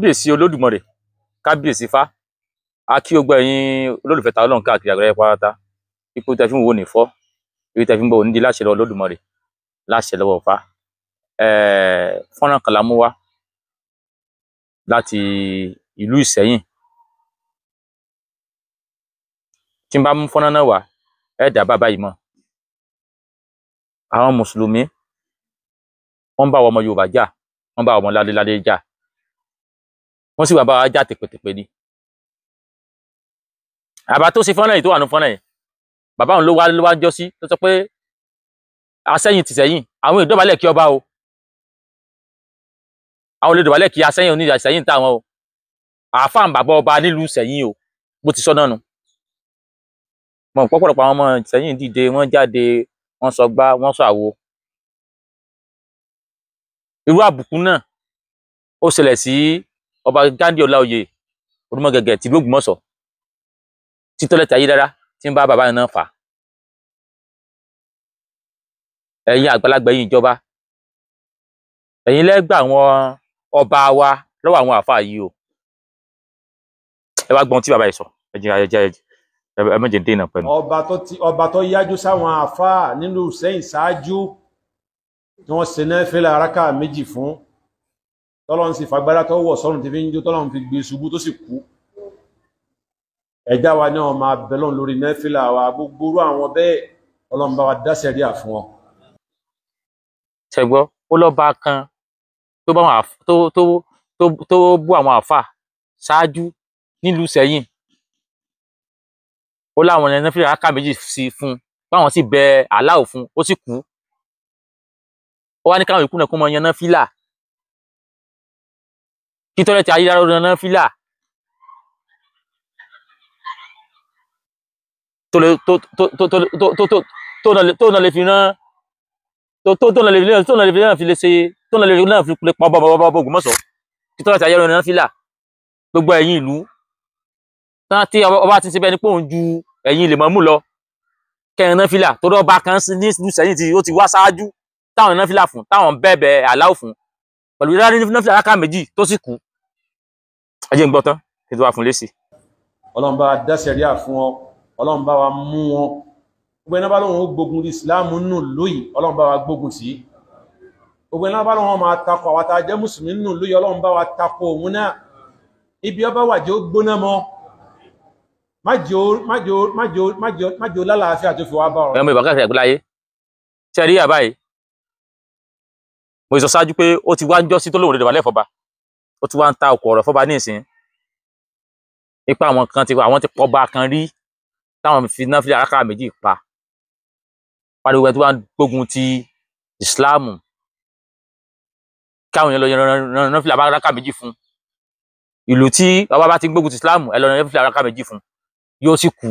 Kábíyèsí Olódùmarè, kábíyèsí Ifá, a kí gbogbo ẹ̀yin olólùfẹ́ ta Ọlọ́run káàkiri àgbáyé pátá. Ipò tẹ́ fi ń wò ní fọ́, ibi tẹ́ fi ń bọ̀ ní di láṣẹ lọ́wọ́ Olódùmarè, láṣẹ lọ́wọ́ Ifá. Fọ́nrán kan la mú wá láti ìlú Ìsẹ́yìn. Tí n bá mú fọ́nrán náà wá, ẹ dá bàbá yìí mọ̀. Àwọn mùsùlùmí wọ́n ń bá àwọn ọmọ Yorùbá jà, wọ́n bá àwọn ọmọ ládéládé jà, wọ́n sì wà bá wa jà tèpètèpè ni. Àbá tó ṣe fọ́nrán yìí tó wà ní fọ́nrán yìí, bàbá òun ló wá jọ sí tó sọ pé Asẹ́yìn tìsẹ́yìn, àwọn ìdọ̀bálẹ̀ kí ọba o, àwọn olùdọ̀bálẹ̀ kí Asẹ́yìn oníjà Ìsẹ́yìn táwọn o, àáfàá bàbá ọba nílùú Ìsẹ́yìn o, bó ti sọ náà nu. Mọ̀ pọ̀pọ̀lọpọ̀ àwọn ọmọ Ìsẹ́yìn dìde, wọ́n jáde, wọ́n sọ gbá, wọ́n sọ àwo. Irú àbùkù náà ó ṣẹlẹ̀ sí ọba Ghandi Ọláoyè Olúmọgẹ̀gẹ̀ tìlú Ògbómọ̀ṣọ́, tí tọ́lẹ̀tì Ayédára tí ń bá bàbá náà fà. Ẹ̀yin àgbàlagbà, ẹ̀yin ìjọba, ẹ̀yin lẹ gbà àwọn ọba wa lọ́wọ́ àwọn àáfàá yìí o. Ẹ wá gbọ́n tí bàbá yìí sọ, ẹ jẹ́ ẹ jẹ́ ẹ má jẹ́ dènà pẹ̀lú. Ọba tó yájú sáwọn àáfàá nílùú Ìsẹ́yìn ṣáájú tí wọ́n ṣe náfìlà rákà méjì fún, tọ́lọ́run sì fagbára tó wọ̀ sọ́run tí fi ń jó, tọ́lọ́run fi gbé ṣubú tó sì kú. Ẹ̀dá wa náà máa bẹ̀lọ́n lórí náfìlà wa, gbogbo orú àwọn bẹ́ẹ̀ Ọlọ́run bá wa dá sẹ̀ríà fún wọn. Ṣẹ̀gbọ́, ó lọ́ba kan tó bá wọn tó bú àwọn àáfàá ṣáájú nílùú Ìsẹ́yìn, ó láwọn ẹni náfìlà rákà méjì sí fún, báwọn sì bẹ Aláhù fún, ó sì kú. Ó wá ní káwọn ìkú náà kó mọ yan náfìlà, kí tọ́lẹ̀tì Ayédára yan náfìlà tó náà lè fi rán tó náà lè fi lè ṣe tó náà lè náà fi lè pa ọba ọba Ògbómọ̀ṣọ́, kí tọ́lẹ̀tì Ayédára yan náfìlà. Gbogbo ẹ̀yin ìlú tí ọba ti ṣe bẹ́ẹ̀ ni pé òun ju ẹ̀yin lè mọ̀ọ́mú lọ kẹrin náfìlà, tó dọ́ba kan ní ìlú Ìsẹ́yìn tí ó ti wá ṣáájú táwọn náfìlà fún, táwọn bẹ̀bẹ̀ Aláhù fún pẹ̀lú ìdárí náfìlà rákà méjì tó sì kú. Ẹ jẹ́ n gbọ́ tán kí n tó wá fún lésì. Ọlọ́run bá wa dá sẹ̀ríà fún ọ, Ọlọ́run bá wa mú wọn. Gbogbo ẹni bá lóun ó gbógun ti Ìsìláàmù nù lóyìí, Ọlọ́run bá wa gbógun tì í. Gbogbo ẹni bá lóun máa takò àwọn tá a jẹ́ mùsùlùmí nù lóyìí, Ọlọ́run bá wa takò òun náà. Ibi ọba wà jẹ́ ó gbóná mọ́, má jẹ́ ó lálàáfíà tó fi wá bá ọ̀rọ̀. Ẹ̀rọ mi ìbákàtà ìgbéláyé ṣe rí àbáyé, mo sọ ṣáájú pé ó ti wá ń jọ́sí tó lóun rẹ̀ wálẹ̀ fọba, ó ti wá ń ta ọkọ̀ ọ̀rọ̀ fọba ní ìsìn. Ipa àwọn kan ti àwọn ti pọba kan rí táwọn fi náfìlà rákà méjì pa, pariwo ẹ tó wá ń gbógun ti Ìsìláàmù káwọn yẹn lọ yan náfìlà rákà méjì fún. Ìlú tí ọba bá ti gbógun ti Ìsìláàmù, ẹ lọ yan náfìlà rákà méjì fún, yóò sì kú.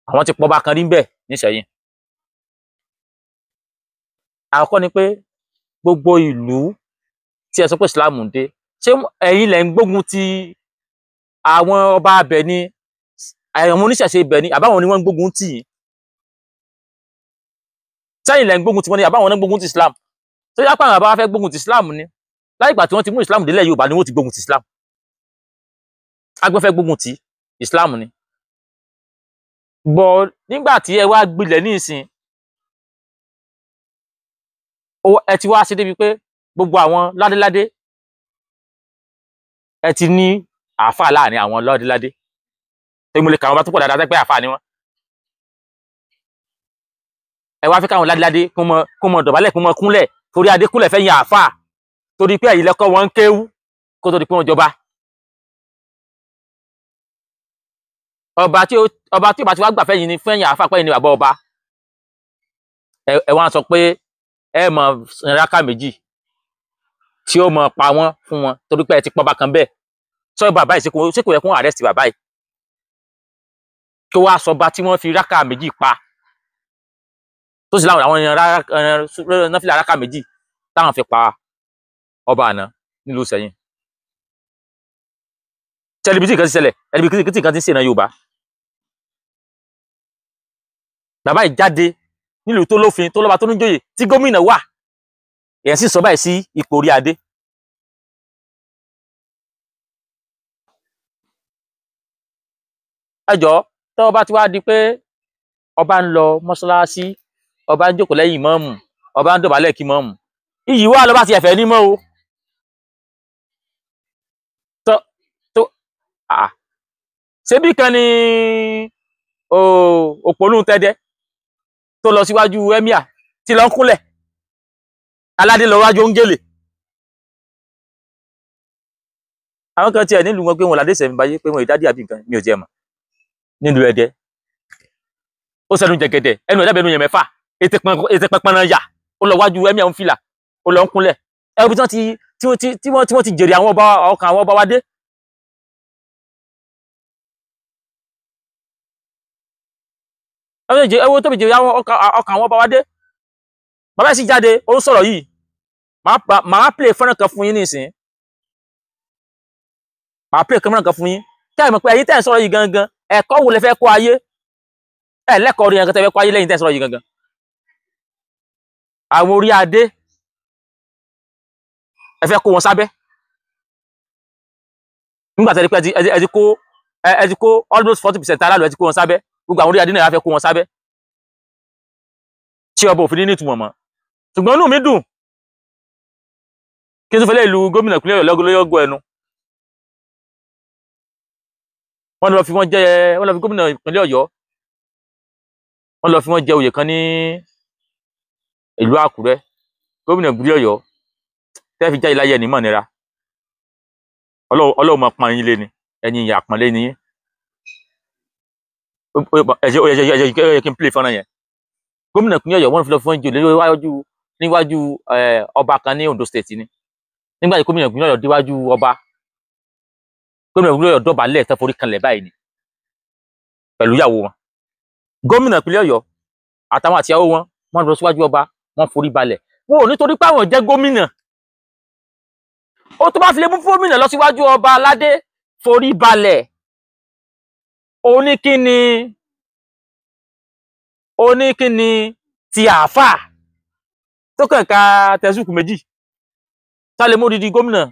Àwọn ti pọba kan rí bẹ́ẹ̀ nísẹ̀yìn. Àkọ́kọ́ ni pé gbogbo ìlú tí ẹ sọ pé Ìsìláàmù dé, ṣé ẹ̀yin lẹ ń gbógun ti àwọn ọba abẹ ni, àwọn oníṣẹ̀ṣe ibẹ̀ ni, àbáwọn ni wọ́n ń gbógun tì yín? Sẹ́yìn lẹ ń gbógun ti wọ́n ni, àbáwọn náà ń gbógun ti Islam? Tó yá pàwọn àbá fẹ́ gbógun ti Islam ni, láì ìgbà tí wọ́n ti mú Islam délẹ̀ Yorùbá ni wọ́n ti gbógun ti Islam. Agbẹ́fẹ́ gbógun ti Islam ni. Bọ̀ nígbà tí ẹ wá gbilẹ̀ ní ìsìn, ẹ ti wá ṣe débi pé gbogbo àwọn ládéládé ẹ ti ní àáfàá láàrin àwọn ládéládé. Tó mo lè kà wọn bá tó pọ̀ dáadáa pé àáfàá ni wọ́n. Ẹ wá fẹ́ káwọn ládéládé kó mọ dọ̀bálẹ̀, kó mọ kúnlẹ̀ torí adé kúnlẹ̀ fẹ́ yan àáfàá, torí pé ẹ̀yin lẹ́kọ́ wọn ń kéwú kó tó di pé wọ́n jọba. Ọba tí ọba tí wàá gbà fẹ́yìn ni fẹ́yìn àáfàá pẹ́yìn ni bàbá ọba. Ẹ wá sọ pé ẹ mọ rákà méjì tí ó mọ pa wọn fún wọn torí pé ẹ ti pọba kan bẹ́ẹ̀. Sọ bàbá yìí ṣé kò yẹ kó àrẹ́sì bàbá yìí kí wàá sọba tí wọ́n fi rákà méjì pa, tó sì láwọn àwọn èèyàn náfìlà rákà méjì táwọn fi pa ọba àná nílùú Ìsẹ́yìn. Tẹlifíṣì kan ti ṣẹlẹ̀, tẹlifíṣì kan ti ń ṣèlè Yorùbá. Bàbá yìí jáde nílùú tó lófin tó lọ́ba tó níjòyè tí gómìnà wà, èèyàn sì sọ báyìí sí ipò orí adé. Ẹ jọ̀ọ́, tọ́wọ́ bá ti wá di pé ọba ń lọ mọ́ṣáláṣí, ọba ń jókòó lẹ́yìn ìmáàmù, ọba ń dọ̀bálẹ̀ kí ìmáàmù, iyì wà lọ́ba ti ẹ̀fẹ̀ nímọ̀ o. Tó ṣebí kan ni òpònú tẹ́dẹ́ tó lọ síwájú emir tí lọ ń kúnlẹ̀, aládé lọ wájú oúnjẹlè. Àwọn kan tiẹ̀ nílùú wọn pé wọn ládé sẹ̀mí báyé, pé wọn ìdádì àbí nǹkan, mi ò tiẹ̀ mọ̀. Nílùú Ẹdẹ, ó sẹnu jẹgẹdẹ, ẹnu ẹ̀dá bẹnu yẹn mẹ́fà, ètè pẹpẹrẹ yà, ó lọ wájú emir ń fìlà, ó lọ ń kúnlẹ̀. Ẹ bí tí wọ́n ti jèrè àwọn ọba, ọkàn àwọn ọba wa dé. Ẹ wo tóbi jèrè àwọn ọkàn àwọn ọba wa dé. Bàbá sì jáde, ó ń sọ̀rọ̀ yìí. Màá play fọ́nrán kan fún yín nísìn, màá play fọ́nrán kan fún yín kí ẹ mọ̀ pé ẹ̀yin tẹ́ ẹ̀ ń sọ̀rọ̀ yìí gangan, ẹ̀kọ́ wo lẹ fẹ́ kọ́ ayé? Ẹ̀ lẹ́kọ̀ọ́ orí yẹn tẹ́ fẹ́ kọ́ ayé lẹ́yìn tẹ́ ẹ̀ sọ̀rọ̀ yìí gangan. Àwọn orí adé, ẹ fẹ́ kó wọn sábẹ́ nígbà tẹ́ ẹ pé ẹ ti kó almost 40% aráàlú, ẹ ti kó wọn sábẹ́. Gbogbo àwọn orí adé náà fẹ́ kó wọn sábẹ́ tí ọba òfin ní ìtumọ̀ mọ́. Ṣùgbọ́n inú mi dùn kí n tún fẹ́ lé ìlú gómìnà ìpínlẹ̀ Ọ̀yọ́ lọ́gọ́ ẹnu. Wọ́n lọ fi wọ́n jẹ, wọ́n lọ fi gómìnà ìpínlẹ̀ Ọ̀yọ́, wọ́n lọ fi wọ́n jẹ oyè kan ní ìlú Àkúrẹ́. Gómìnà ìpínlẹ̀ Ọ̀yọ́ tẹ́ fi jáde láyé, ẹni mọ̀ nira, Ọlọ́run máa pọ́n yín lé ni, ẹ̀yin ìyá àpọ́nlé ni yín. Ẹ kí n play fọ́nrán yẹn. Gómìnà ìpínlẹ̀ Ọ̀yọ́, wọ́n fi lọ fi wọ́n jẹ níwájú ọba kan ní Ondo State ni. Nígbà tí gómìnà ìpínlẹ̀ Ọ̀yọ́ déwájú ọba, gómìnà ìpínlẹ̀ Ọ̀yọ́ dọ̀bálẹ̀ tán, forí kanlẹ̀ báyìí ni pẹ̀lú ìyàwó wọn. Gómìnà ìpínlẹ̀ Ọ̀yọ́ àtàwọn àtìyàwó wọn, wọ́n lọ síwájú ọba, wọ́n forí balẹ̀. Wọn ò nítorí pé àwọn jẹ́ gómìnà. Ó tó bá fi lè mú gómìnà lọ síwájú ọba aládé forí balẹ̀, oníkíni oníkíni ti àáfà tó kàn ká tẹ̀sùkù méjì tá lè mú odidi gómìnà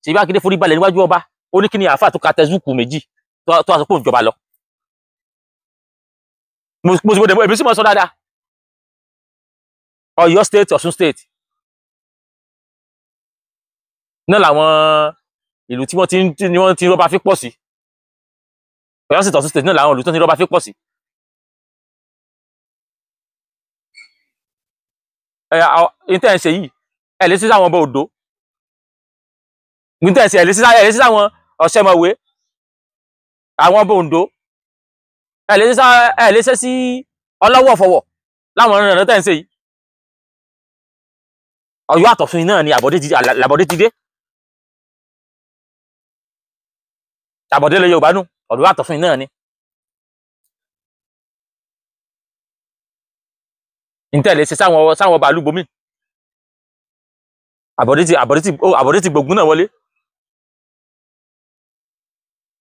Ṣèyí Mákindé forí balẹ̀ níwájú ọba, oníkíni àáfà tó ka tẹ̀sùkù méjì tó aṣọ pò ń jọba lọ. Mo sì mo dẹ̀ èmi sì mọ̀ sọ dáadáa. Ọ̀yọ́ State, Ọ̀ṣun State náà làwọn ìlú tí wọ́n ti ń tí wọ́n ti ń rọ́bà fi pọ̀ sí. Ọ̀yọ́ State, Ọ̀ṣun State náà làwọn ìlú tí wọ́n ti ń rọ́bà fi pọ̀ sí. Ẹ ní tẹ́ ẹ̀ ń ṣe yìí, ẹ lè sí sáwọn ọba Oǹdó. Ní tẹ́ ẹ̀ ń ṣe, ẹ lè sí sáwọn Ọ̀ṣẹ́mọ̀wé, àwọn ọba Oǹdó. Ẹ lè ṣe sí Ọlọ́wọ̀ fọwọ̀ láwọn ọ̀rìn tẹ́ ẹ̀ ń ṣe yìí. Ọ̀yọ́ àtọ̀ṣun náà ni àbọ̀dé ti dé. Àbọ̀dé lè Yorùbá nù, Ọ̀yọ́ àtọ̀ṣun náà ni. Ntẹ́ lè ṣe sáwọn ọba àlúbomi. Àbọ̀dé ti gbògún náà wọlé.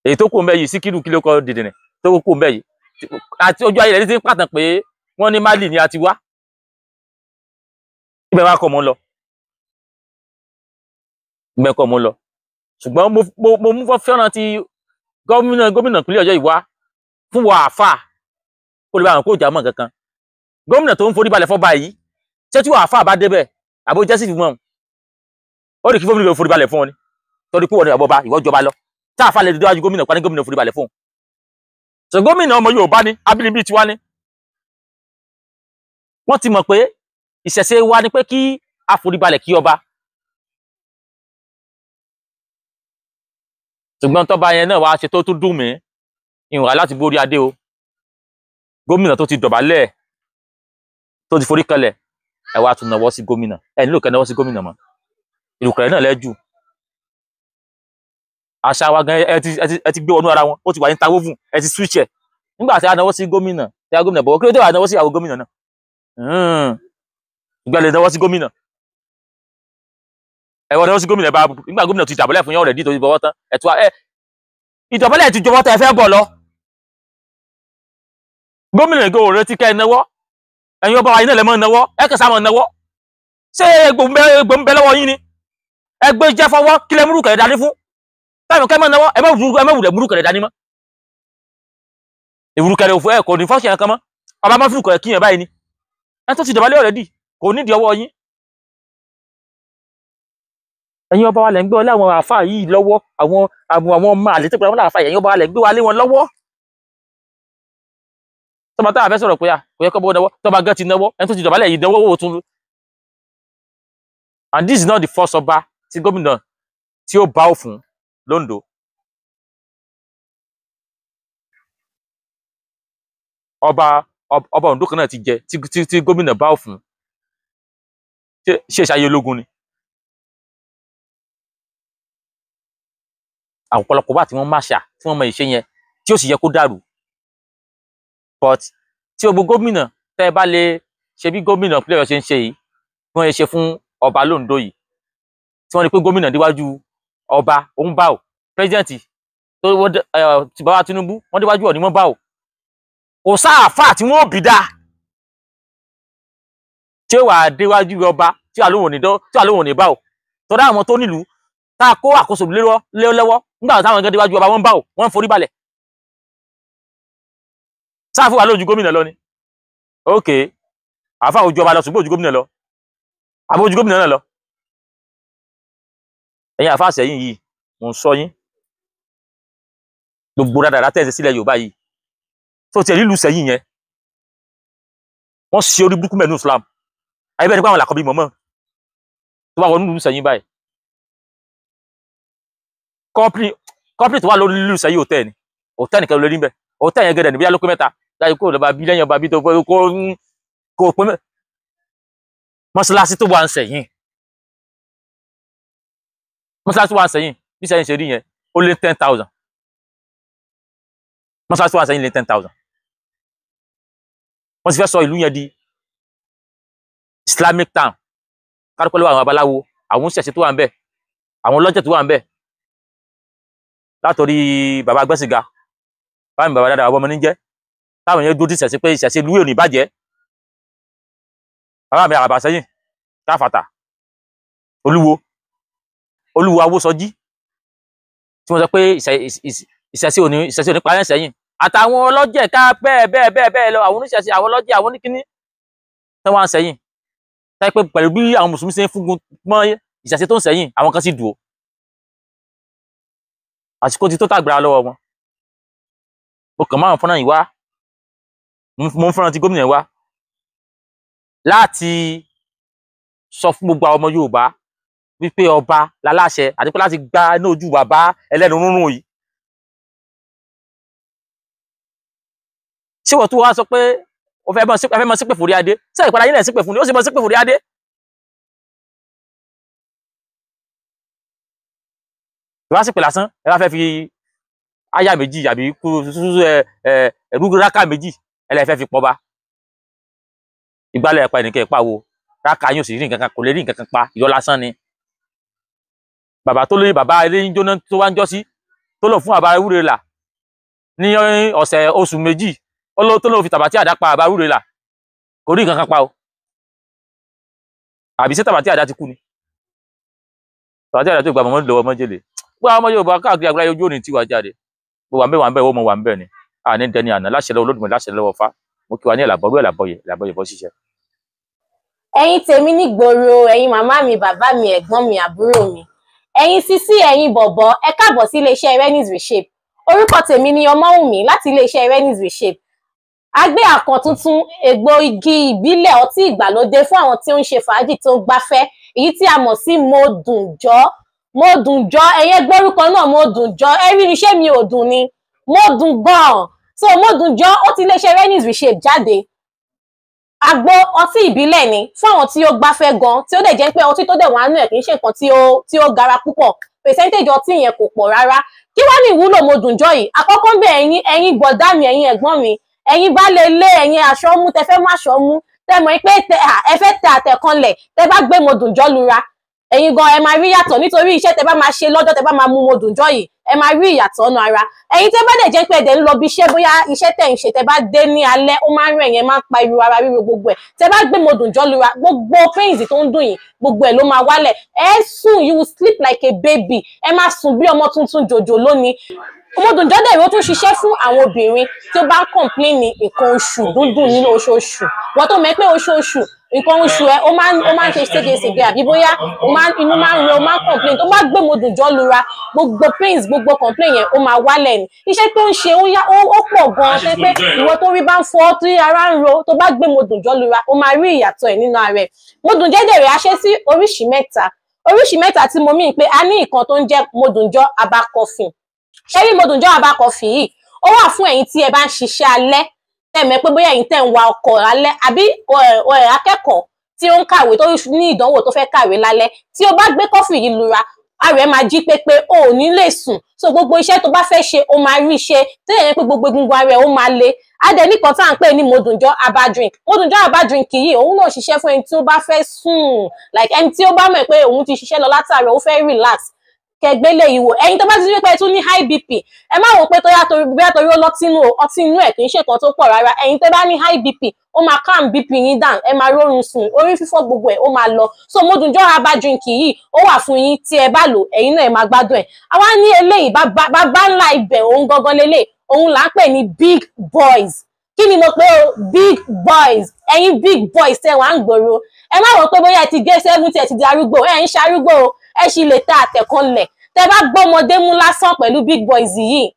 Èyí tó kù ń bẹ yìí, Síkírù kí ló kọ dìdìrìn tó kù ń bẹ yìí, àti ojú ayé rẹ̀ ti ń pàtàn pé wọ́n ní Mali ni a ti wá. Ibẹ̀ wá kọ́ mọ́ lọ, ibẹ̀ kọ́ mọ́ lọ. Ṣùgbọ́n mo mú fẹ́ràn ti gómìnà ìpínlẹ̀ Ọ̀yọ́ ìwá fún wa, àfà kó lè bá àwọn kó jà mọ́ kankan. Gómìnà tó ń forí balẹ̀ fọ́ba yìí, ṣé tí wàá àfà bá débẹ̀ àbó jẹ́ sí ìfúnmọ́ ó ní kí gómìnà forí balẹ̀ fún ọ ni, torí pé wọ́n ní àbọ̀bá ìwọ́ jọba lọ tá àfà lè déwájú gómìnà pa ní gómìnà forí balẹ̀ fún un. Ṣe gómìnà ọmọ Yorùbá ni, abínibí tiwa ni. Wọ́n ti mọ̀ pé ìṣẹ̀ṣe wa ni pé kí a forí balẹ̀ kí ọba. Ṣùgbọ́n tọ́ba yẹn náà wàá ṣe tó tún dùn mí ìwà láti borí adé o. Gómìnà tó ti dọ̀bálẹ̀, tó ti forí kanlẹ̀, ẹ wá tún nawọ́ sí gómìnà. Ẹ nílò kẹ́ nawọ́ sí gómìnà mọ́, ìrùkẹ̀rẹ̀ náà lẹ́jù. Àṣà wa gan, ẹ ti gbé wọnú ara wọn, ó ti wà ní tawófù, ẹ ti switch ẹ. Nígbà tí a nawọ́ sí gómìnà, tí a gómìnà bọ̀wọ̀, kí ló dé wà nawọ́ sí àwọn gómìnà náà? Ìgbà lè nawọ́ sí gómìnà, ẹ wọ́n nawọ́ sí gómìnà bá nígbà gómìnà ti dàbọ̀lẹ̀ fún yín ọ̀rẹ́dì tó ti bọ̀wọ́ tán, ẹ tún ẹ ìdọ̀bálẹ̀ ti jọwọ́ tẹ́ ẹ fẹ́ bọ̀ lọ. Gómìnà ìgò òrè ti kẹ́ ẹ náwó. Ẹ̀yin ọba wa yìí náà lè mọ́ náwó, ẹ kẹsà mọ́ náwó. Ṣé egbò ń bẹ lọ́wọ́ yín ni? Ẹgbẹ́ jẹ́ fọwọ́ kí lẹ múrù kẹ̀rẹ̀ dání fún táìmù kẹ́ mọ́ náwó. Ẹ má wùlẹ̀ múrù kẹ̀rẹ̀ dání mọ́. Ìwúrúkẹrẹ òfò ẹ kò ní fọ́ọ̀ṣì kan mọ́. Ọba máa fi ìkọ̀rẹ́ kíyàn báyìí ni. Ẹni tó ti dọ̀bálẹ̀ already kò nídìí ọwọ́ yín. Ẹ̀yin ọba wa lẹ̀ ń gbé ọlé àwọn àáfàá yìí lọ́wọ́, àwọn àwọn ọmọ àlè tó pẹ̀lú àwọn àáfàá, ẹ̀yin ọba wa lẹ̀ ń gbé wa lé wọn lọ́wọ́. Tọ́ba táwa fẹ́ sọ̀rọ̀ pé à kò yẹ kọ́ bọ́ náwó, tọ́ba gán ti náwó, ẹni tó ti dọ̀bálẹ̀ yìí náwó owó tún. And this is not the first ọba tí gómìnà tí ó bá ò fún l'Óńdó. Ọba Oǹdó kan náà ti jẹ tí gómìnà bá ò fún. Ṣé ìṣayé ológun ni? Ọ̀pọ̀lọpọ̀ wà tí wọ́n máa ṣà tí wọ́n mọ ìṣe yẹn tí ó sì yẹ kó dàrú. But tí gbogbo gómìnà tẹ́ ẹ bá lè ṣe bí gómìnà ìpínlẹ̀ Ọ̀yọ́ ṣe ń ṣe yìí, bí wọ́n ṣe ṣe fún ọba l'Óńdó yìí, tí wọ́n rí pé gómìnà déwájú ọba òun bá ò, pírẹsidẹ́ǹtì tó wọ́n ti bàbá Tinubu wọ́n déwájú Ọọ̀ni wọ́n bá ò, kò sáàfà tí wọ́n bí dáa tí ó wà déwájú ọba tí wà lóhùn ní dọ́ tí wà lóhùn ní bá ò, tọ́lá àwọn tó nílùú tá a kó àkóso lé lọ́wọ́ nígbà táwọn gan déwájú ọba wọ́n bá ò, wọ́n forí balẹ̀. Sáàfù wà lójú gómìnà lọ ni. Ok, àáfà ojú ọba lọ ṣùgbọ́n ojú gómìnà lọ, àbí ojú gómìnà náà lọ. Ẹ̀yin àáfà sẹ́yìn yìí, mò ń sọ yín, gbogbo dáadáa tẹ̀sí sílẹ̀ Yorùbá yìí tó tiẹ̀ nílùú sẹ́yìn yẹn, wọ́n ṣe orí burúkú mẹ́nu Islam. Ayé bẹ́ẹ̀ ni pé àwọn làkọ́bí mọ̀mọ́ tó bá wọnú ìlú sẹ́yìn báyìí, kọ́pìnì tó wà lórí ìlú sẹ́yìn hòtẹ́ẹ̀ ni, hòtẹ́ẹ̀ nìkan lórí ń bẹ̀, hòtẹ́ẹ̀ yẹn gẹ̀dẹ̀ níbi yá ló pé mẹ́ta láyé kó lọ́ba bí lẹ́yìn ọba bí tó kó pé mọ́ṣáláṣí tó wà ń sẹ́yìn, mọ́ṣáláṣí tó wà ń sẹ́yìn bí sẹ́yìn ṣe rí yẹn ó lé 10,000. Mọ́ṣáláṣí tó wà ń sẹ́yìn lé 10,000. Wọ́n sì fẹ́ sọ ìlú yẹn di Islamic town. Kárúkọ lọ́wọ́ àwọn babaláwo, àwọn oníṣẹ̀ṣe tó wà ń bẹ̀, àwọn ọlọ́jẹ̀ tó wà ń bẹ̀, látọ̀rí bàbá Gbẹ́sìgà, báyìí bàbá dáadáa ọmọ ní jẹ́, táwọn yẹn dúró tí ìṣẹ̀ṣe pé ìṣẹ̀ṣe ìlú yóò ní bàjẹ́. Bàbá mi àràbà sẹ́yìn káfàtà olúwo olúwo awósọjí tí wọ́n sọ pé ìṣẹ̀ṣe òní ìṣẹ̀ṣe òní parẹ́ sẹ́yìn, àtàwọn ọlọ́jẹ̀ ká bẹ́ẹ̀ bẹ́ẹ̀ bẹ́ẹ̀ bẹ́ẹ̀ lọ, àwọn oníṣẹ̀ṣe, àwọn ọlọ́jẹ̀, àwọn oníkíní tí wọ́n á sẹ́yìn, táyé pé pẹ̀lú bí àwọn mùsùlùmí ṣe ń fúngun mọ́ ìṣẹ̀ṣe tó ń sẹ́yìn, àwọn kan sì dùn ó. Àsìkò ti tó tàgbára lọ́wọ́ wọn. Mo kàn máa ń fọ́nrán yìí wá, mo ń fọ́nrán ti gómìnà wá láti sọ fún gbogbo àwọn ọmọ Yorùbá wípé ọba láláṣẹ àti pé láti gba inú ojú bàbá ẹlẹ́nu rúnrún yìí. Ṣé wọ́n tún wá sọ pé o fẹ́ mọ sípè fòrí adé? Ṣé ìpadà yín lẹ̀ sípè fún ni? Ó sì mọ sípè fòrí adé. Ìwá sípè lásán, ẹ bá fẹ́ fi áyà méjì àbí rákà méjì ẹ lè fẹ́ fi pọba. Ìgbálẹ̀ ẹ̀pa ẹnìkan ẹ̀pa wo rákà yóò sì rí nǹkan kan, kò lè rí nǹkan kan pa, ìyọ́ lásán ni. Bàbá tó lóyún bàbá eléyín jóná tó wá ń jọ́ sí tó lò fún bàbá ewúre là ní ọ̀sẹ̀ oṣù méjì tó lò fi tàbátí àdá pa bàbá ewúre là, kò rí nǹkan kan pa o. Àbí ṣé tàbátí àdá ti kú ni? Tàbátí àdá tó gba mọ́mọ́ lọ́wọ́ mọ́jèlé. Gbogbo àwọn ọmọ Yorùbá káàkiri àgbáyé ojú òní tiwa jáde. Gbogbo àmì wà ń bẹ̀, wọ́n mọ̀ wà ń bẹ̀ ni. Àní dẹni àná láṣẹ lọ́wọ́ Olódùmarè, láṣẹ lọ́wọ́ Ifá. Mo kí wa ní ẹ̀làbọ̀rú ẹ̀làbọ̀yè ẹ̀làbọ̀yè bọ́ ṣiṣẹ́. Ẹ̀yin tèmi nígboro, ẹ̀yin màmá mi, bàbá mi, ẹ̀gbọ́n mi, àbúrò mi, ẹ̀yin sísí, ẹ̀yin bọ̀bọ̀, ẹ káàbọ̀ sí iléeṣẹ́ Renis Reshape. Orúkọ tèmi ni Ọmọ́wùnmí láti iléeṣẹ́ Renis Reshape. A gbé àkàn tuntun egbò igi ìbílẹ̀ ọtí ìgbàlódé fún àwọn tí ó ń ṣe fàájì tó ń gbafẹ́, èyí tí a mọ̀ sí Modùnjọ́. Modùnjọ́, ẹ̀yin gbórúkọ náà Modùnjọ́, ẹ rí iṣẹ́ mi ò dùn ni, mo dùn gan-an. So Modùnjọ́ ó ti iléeṣẹ́ Renis Reshape jáde. Àgbo ọtí ìbílẹ̀ ni fún àwọn tí ó gbafẹ́ gan, tí ó dẹ̀ jẹ́ pé ọtí tó dẹ̀ wà nínú ẹ̀ kì í ṣe nǹkan tí ó gara púpọ̀, percentage ọtí yẹn kò pọ̀ rárá. Kí wá ní ìwúlò Modùnjọ́ yìí? Àkọ́kọ́ ń bẹ̀ ẹ̀yin bọ̀dá mi, ẹ̀yin ẹ̀gbọ́n mi, ẹ̀yin baálé ilé, ẹ̀yin aṣọ mú, tẹ fẹ́ mú aṣọ mú, tẹ mọ̀ pé ẹ fẹ́ tẹ àtẹ̀kanlẹ̀, tẹ bá gbé Modùnjọ́ lura, ẹ̀yin gan ẹ máa rí yàtọ̀, nítorí iṣẹ́ tẹ bá máa ṣe lọ́jọ́ tẹ bá máa mú Modùnjọ́ yìí, ẹ máa rí ìyàtọ̀ ọ̀nà ara. Ẹ̀yin tẹ bá dẹ̀ jẹ́ pé ẹ̀dẹ̀ ń lọ bí iṣẹ́, bóyá iṣẹ́ tẹ̀ ń ṣe tẹ bá dé ní alẹ́, ó máa ń rẹ̀ yẹn, máa ń pa irú ara ríro gbogbo ẹ̀. Tẹ bá gbé Modùnjọ́ lura, gbogbo pains tó ń dùn yín gbogbo ẹ̀ ló máa wálẹ̀. Ẹ sùn, you will sleep like a baby. Ẹ máa sùn bí ọmọ tuntun jòjò lónìí. Mọ́dùnjọ́ dẹ̀ ó tún ṣiṣẹ́ fún àwọn obìnrin tí ó bá ń complain nǹkan oṣù dúndùn nínú oṣooṣù. Wọ́n tó mọ̀ pé oṣooṣù nǹkan oṣù ẹ ó máa ń ṣe ségesège, àbí bóyá inú máa ń rẹ, ó máa ń complain. Tó bá gbé Mọ́dùnjọ́ lura, gbogbo pains, gbogbo complain yẹn ó máa wálẹ̀ ni. Iṣẹ́ tó ń ṣe ó yá, ó pọ̀ gan-an, ṣe pé ìwọ tó rí bá ń fọ́, tí ara ń ro, tó bá gbé Mọ́dùnjọ́ lura, ó máa rí ìyàtọ̀ ẹ̀ nínú ara ẹ̀. Mọ́dùnjọ́ dẹ̀ rẹ̀ á ṣe sí oríṣìí mẹ́ta. Oríṣìí mẹ́ta tí mo mí pé a ní ìkan tó ń jẹ́ Mọ́dùnjọ́ herbal coffee. Ṣé rí Mọ́dùnjọ́ herbal coffee yìí, ó wà fún ẹ̀yin tí ẹ bá ń ṣiṣẹ́ alẹ́, tẹ́ mọ̀ pé bóyá ẹ̀yin tẹ́ ń wa ọkọ̀ alẹ́, àbí akẹ́kọ̀ọ́ tí ó ń kàwé tó ní ìdánwò tó fẹ́ kàwé lálẹ́, tí o bá gbé kọfì yìí lura, ara ẹ máa jí pépé, o ò ní lè sùn. So gbogbo iṣẹ́ tó bá fẹ́ ṣe, o máa rí ṣe, tó yẹ pé gbogbo egungun ara ẹ ó máa le. Adẹ nìkan tá à ń pè ní Mọ́dùnjọ́ herbal drink. Mọ́dùnjọ́ herbal drink yìí, òun náà ṣiṣẹ́ fún ẹni tí ó bá fẹ́ sùn, like ẹni tí ó bá mọ̀ pé òun ti ṣiṣẹ́ lọ látàárọ̀, ó fẹ́ relax, kẹgbélé ìwò. Ẹ̀yin tó bá ti rí pé ẹ tún ní high BP, ẹ má wò pé tó yá torí bóyá torí ó lọ́tínú o, ọtí inú ẹ̀ kì í ṣe kan tó pọ̀ rárá. Ẹ̀yin tó bá ní high BP, ó máa calm BP yín down, ẹ máa rórun sùn, orí fífọ́ gbogbo ẹ̀ ó máa lọ. So Mọ́dùnjọ́ herbal drink yìí ó wà fún yín, tí ẹ bá lò, ẹ̀yin náà ẹ máa gbádùn ẹ̀. Àwa ní eléyìí bàbá ńlá ibẹ̀, òun gangan lélẹ̀, òun là ń pè ní big boys. Kí ni mo pè o? Big boys. Ẹ̀yin big boys tẹ́ wà ń gbòòrò, ẹ má wò pé bóyá ẹ ti gé 70, ẹ ti di arúgbó, ẹ ń ṣarúgbó o, ẹ sì lè ta àtẹ̀kànlẹ̀. Tẹ́ bá gbọ́mọdé mú lásán pẹ̀lú big boys yìí,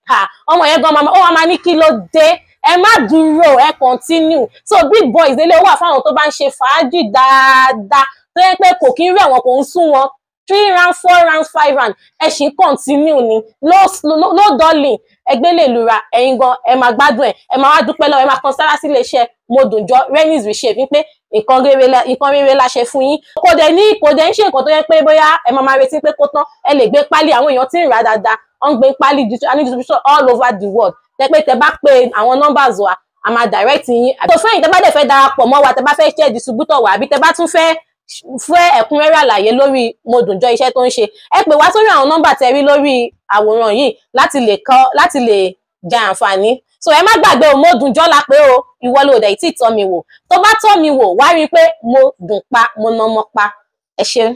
ọmọ yẹn gan ó máa ní kí ló dé. Ẹ má dúró, ẹ continue. So big boys délé ó wà fáwọn tó bá ń ṣe fàájì dáadáa, tó yẹ pé kò kí ń rẹ̀ wọ́n, kò ń sún wọn, 3 round, 4 round, 5 round, ẹ sì ń continue ni, no darling. Ẹgbẹ́ lè lura, ẹ̀yin gan ẹ máa gbádùn ẹ̀, ẹ máa wá dúpẹ́ lọ́wọ́, ẹ máa kan sára sí iléeṣẹ́ Mọ́dùnjọ́ Rennies Reshape wípé nǹkan rere la ṣe fún yín. Kò dẹ̀ ń ṣe nǹkan tó yẹ pé bóyá ẹ máa retí pé kó tán. Ẹ lè gbé pálí, àwọn èèyàn tí ń rà dáadáa, wọ́n ń gbé pálí, a ní distribution all over the world. Tẹ́ pé tẹ́ bá pe àwọn numbers wa, a máa direct yín. Tó fún ẹ̀yin tẹ́ bá dẹ̀ fẹ́ darapọ̀ mọ́ wa, tẹ́ bá fẹ́ ṣe distributor wa, àbí tẹ́ bá tún fẹ́ ẹ̀kúnrẹ́rẹ́ àlàyé lórí Mọ́dùnjọ́ iṣẹ́ tó ń ṣe, ẹ pè wá sórí àwọn nọ́mbà tẹ́ rí lórí àwòrán yìí láti lè kọ́, láti lè jẹ àǹfààní. So ẹ má gbàgbé o, Mọ́dùnjọ́ la pé o, ìwọ ló dẹ̀ tí tọ́ mi wò. Tó bá tọ́ mi wò, wá rí i pé mo dùn pa, mo nà ọmọ pa. Ẹ ṣeun.